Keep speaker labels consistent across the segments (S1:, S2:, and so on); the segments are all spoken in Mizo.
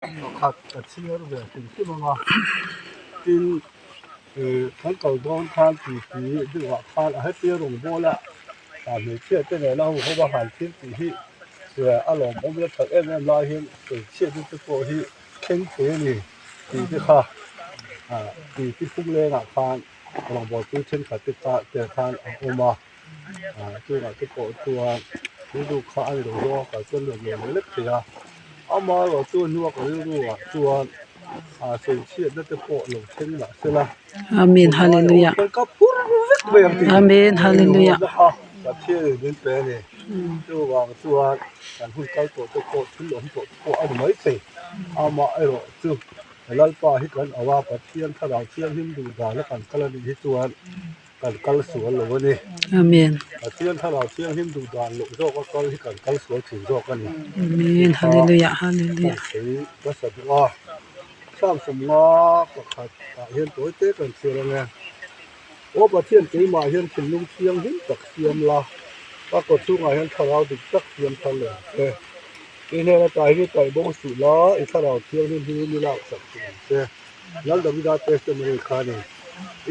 S1: Pakhat ka chhiar ve hrim hrim ang a, tin ih kan kal dawn khan titi deuh ah khan a hetia rawngbawl a ah hmeichhia te nena ho ho a han thil tih hi a lawmawm la that em em lai hian hmeichhia te te pawh hi thleng thei a ni tih te kha ah titi phung lengah khan rawngbawl pui thenkhat te kha te khan a awm a ah chungah te pawh chuan rilru kha a ni lo zawng a kal chuan nuam lo lek thei a amaherawh chu hnua ka rilru ah chuan ah sawichhiatna te pawh lo thleng mah se la
S2: Amen Hallelujah
S1: ka phur vek mai ang tih
S2: Amen Hallelujah
S1: kha Pathian in min pe a ni chuvang chuan kan hun kal tawh te pawh thil awm tawh te pawh a ni maithei amaherawh chu Lalpa hi kan auh a Pathian thlarau thianghlim duh dan a kan kal a nih hi chuan kan kal sual lo a ni.
S2: Amen.
S1: Pathian thlarau thianghlim duh dan loh zawk a kal hi kan kal sual thin zawk a ni.
S2: Amen. Hallelujah. Hallelujah.
S1: Kan sawi hmasa duh a. Psalm 50 pakhat ah hian tawi te kan chhiar ang e. Aw Pathian keimah hian thinlung thianghlim tak siam la, ka kaw chhungah hian thlarau dik tak siam thar leh ang che. I hnen atah hian i kaih bo suh la, i thlarau thianghlim hi ni lak sak suh ang che. Lal Davida testimony kha a ni.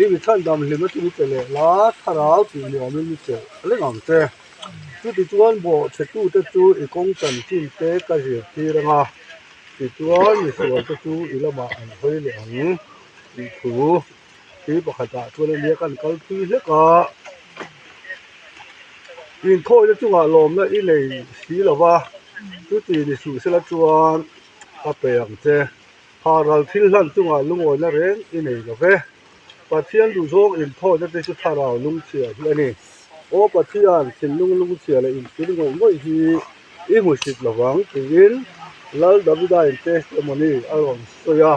S1: I mi chhandam hlim atin i pe leh la, thlarau tih nuamin mi chelh reng ang che. Chutichuan bawhchhetute chu i kawng chanchin te ka zirtir ang a, tichuan misual te chu i lamah an hawi leh ang tih thu hi pakhatah chuan a nia kan kal thui hlek a. Inthawihna chungah lawmna i nei si lo va, chuti ni suh sela chuan ka pe ang che. Haral thil hlan chungah lungawina reng i nei lo ve. Pathian duhzawng inthawina te chu thlarau lungchhia hi a ni. Aw Pathian, thinlung lungchhia leh inthil ngawih ngawih hi i hmusit lo vang tiin Lal Davida in testimony a rawn sawi a.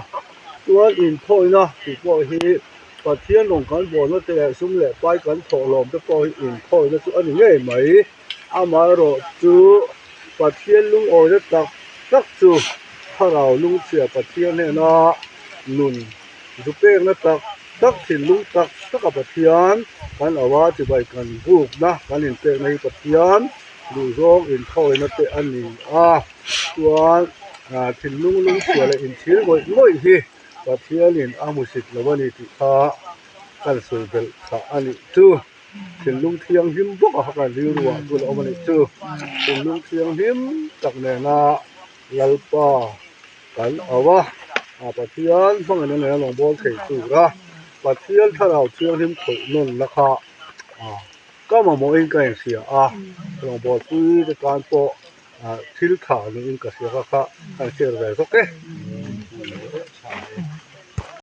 S1: Chuan inthawina tih pawh hi Pathian rawn kan bawlna te leh sum leh pai kan thawhlawm te pawh hi inthawina chu a ni ngei mai. Amaherawh chu Pathian lungawina tak tak chu Thlarau lungchhia Pathian hnena nun zu pekna tak tak thinlung tak taka Pathian kan auh a, chibai kan bukna kan inpekna hi Pathian duhzawng inthawina te a ni a, chuan thinlung lungchhia leh inchhir ngawih ngawih hi Pathianin a hmusit lo a ni tih kha kan sawi belh thlah a nih chu. Thinlung thianghlim bawk a kha kan rilruah chu a awm a nih chu. Thinlung thianghlim tak nena Lalpa kan auh a, a Pathian hmangin a nei a lawng bawl thei tur a, Pathian thlarau thianghlim khawih nawnna kha ka mamawhin ka inhria a, lawng bawlpui te tan pawh thil tha niin ka hria kha kha kan share ve zawk e.